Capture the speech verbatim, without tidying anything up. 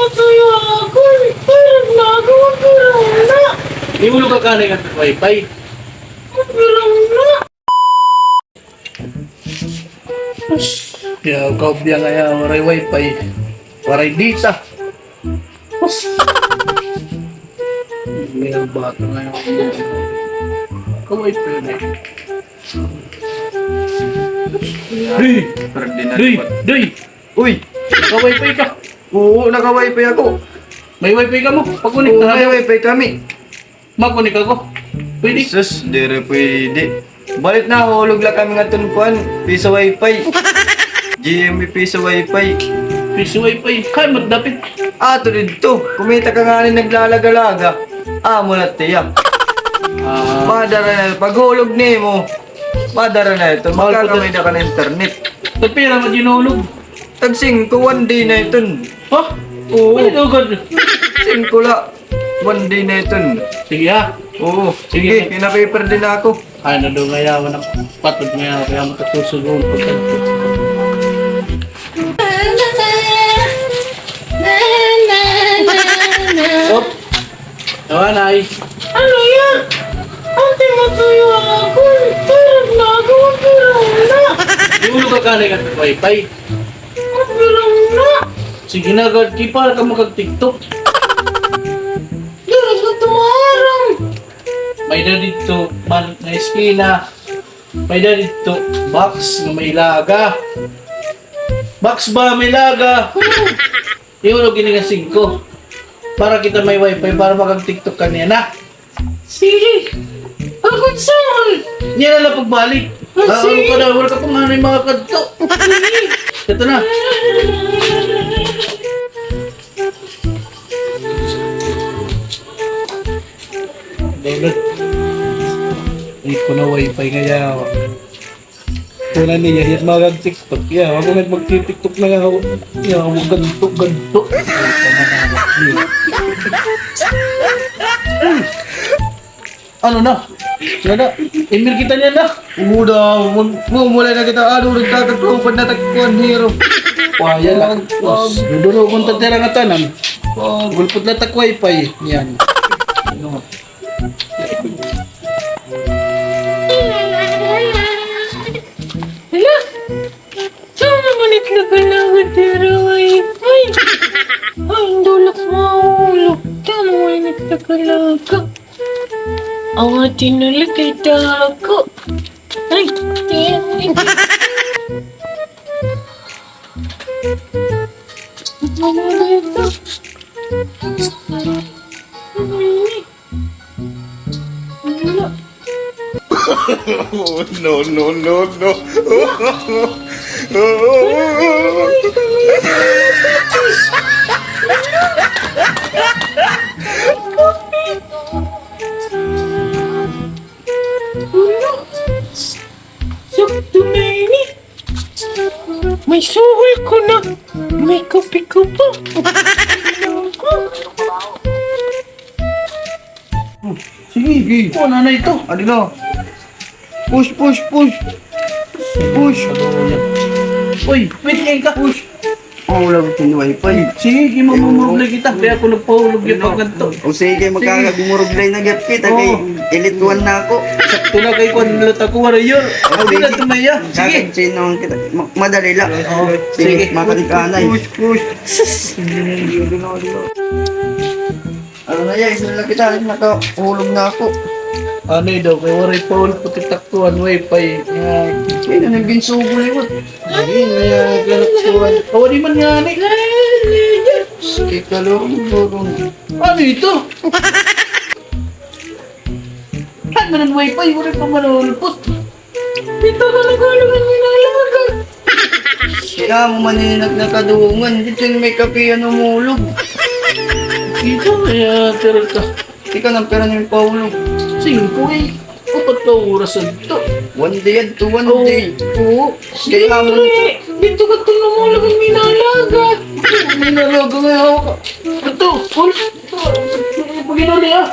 Kaya ako, pero nagawa ko lang na. Di mo lugar ka na yung wifi. Pero na. Kaya kaubya nga yan, waray wifi. Waray data. May bata ngayon. Ka-wifi na. Hey! Hey! Hey! Uy! Naka-wifi ka? Oo, naka-wifi ako. May wifi ka mo? Pag-connect Oo, na may ako. Wifi kami. Mag-connect ako. Pwede? Sus, diri pwede. Balit nahulog la kami ngadton kuan, piso wifi. G M B piso wifi. Piso wifi. Kay mo dapit. Ato didto, kumita ka ngani naglalaga-laga. Amo na tiya. Ah. Madara na, paghulog nimo. Madara na ito. Mahal pa magkakamay na ka na internet. Tagpira mo ginulog? Tag singko, one day na iton. Ha? Oo. Pwede daw gud. Singko la. One day na iton. Sige, ha? Oo. Sige. Sige, kinapaper din ako. Ay, nadungayawan ako. Patod nga, kaya makasusugon pagkadto. Op. Tawa, Nay. Ano yan? Ante mo tuyo ako. Pero nagawa ko lang na. Di mo lugar ka na yung wifi. Pero na. Sige na, guard. Kay para ka makag-TikTok. Dili ko tumaharang. May da didto, balik na eskwela. May da didto, box nga may laga. Box ba, may laga? Ihulog ini nga singko. Para kita may wifi, para makag-TikTok ka niya na. Sige. Ako saan? Niya na lang pagbalik. Ah, ah, sige. Ano ka na? Wala ka pa nga na yung mga kadto. Sige. Ito na. Dawlat. Ay, ko na wifi nga yawa. Kuna niya, hit magag-TikTok. Ya, ako nag mag-TikTok na nga ako. Ya, ako ganto, ganto. Ano na? Ano na? Email kita niya na. Uda, mag-, mumulay na kita. Ano, nagtatagpapad na tagpuan, hero. Waya lang. Dudurukon ta tira nga tanan. Gulpot na tak wifi. Yan. Ano? Hala! Tama man it lagalaga, tira, ay, ay. Ay, dulok, mahulog. Tama man it lagalaga. Ang atin na lagay dako. Ay, tira. Ano dito? Ano ini? No, no, no, no. Sakto na ini. May suhol ko na. May kape ko pa. Sige. Sige. Oh, nanay ito. Adi na. Push, push, push. Push. Uy, wait, kain ka. Push. Oh, wala ko wifi. Sige, kay mamumuruglay kita. Kay ako nagpahulog yung pagkanto. O sige, magkakagumuruglay na gyud kita kay elite one na ako. Sakto na kay kuan, lat ako, warrior. Ako din na tumaya. Sige. Sino kita? Ma-, madali lang. Oo, sige. Sige, makanig-anay. Push, push. Sus. Ano na yan? Isa na lang kita. Nakahulog na ako. Ano daw? Kay waray pa ulit pati taktuan, wifi. Ay, na naging sugo liwat. Ay, na yan, ganap kuhan. Awa, di man nga, ni. Sige, kalong, kalong. Ano ito? Ano man an wifi? Waray pa man hulpot. Dito ka nagulungan, minalaga. Kaya mo man yung nag-, nakadungan. Dito yung may kape, ano, mulog. Dito, kaya, pero ka. Ikaw, nang pera niyo yung pahulog? Singko, eh. Upat ka oras adto. One day adto, one day. Oo. Kaya mo. Dito ka ito namulog ang minalaga. Minalaga nga ako. Ito, hul-, pag-inuli, ah.